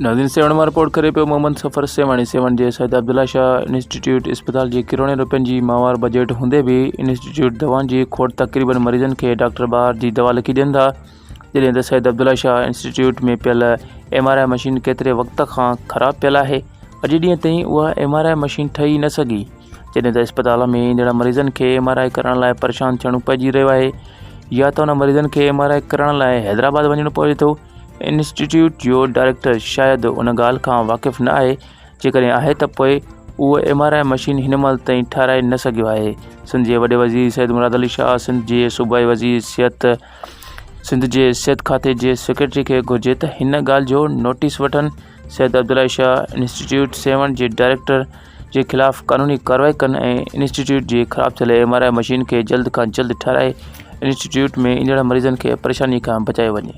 ناظرين سيوهڻ مان رپورٽ ڪري پيو محمد سفر سيوهاڻي سيوهڻ جي سيد عبدالله شاهه انسٽيٽيوٽ اسپتال جي ڪروڙين روپين جي ماهوار بجيٽ هوندي به انسٽيٽيوٽ دوائن جي کوٽ تقريبن مريضن کي ڊاڪٽر ٻاهر جي دوا لکي ڏين ٿا جڏهن ته سيد عبدالله شاهه انسٽيٽيوٽ ۾ پيل ايم آر I machine ڪيتري وقت کان خراب پيل آهي اڄ ڏينهن تائين اها ايم آر I machine ٺهي نه سگهي جڏهن ته اسپتال ۾ ايندڙ مريضن کي ايم آر I ڪرڻ لاء پريشان ٿيڻو پئجي رهيو آهي يا ته ان مريضن کي ايم آر I ڪرڻ لاء حيدرآباد وڃڻو پوي ٿو انسٽيٽيوٽ جو ڊائريڪٽر شايد ان ڳالهه کان واقف نه آهي، جيڪڏهن آهي ته پوء اهو ايم آر I machine هن مهل تائين ٺهرائي نه سگهيو آهي. سنڌ جي وڏي وزير سيد مراد علي شاهه، سنڌ جي صوبائي وزير صحت، سنڌ جي صحت کاتي جي سيڪريٽري کي گهرجي ته هن ڳالهه جو نوٽيس وٺن، سيد عبدالله شاهه انسٽيٽيوٽ سيوهڻ جي ڊائريڪٽر جي خلاف قانوني ڪارروائي ڪن ۽ انسٽيٽيوٽ جي خراب ٿيل ايم آر I machine کي جلد کان جلد ٺهرائي انسٽيٽيوٽ ۾ ايندڙ مريضن کي پريشاني کان بچايو وڃي.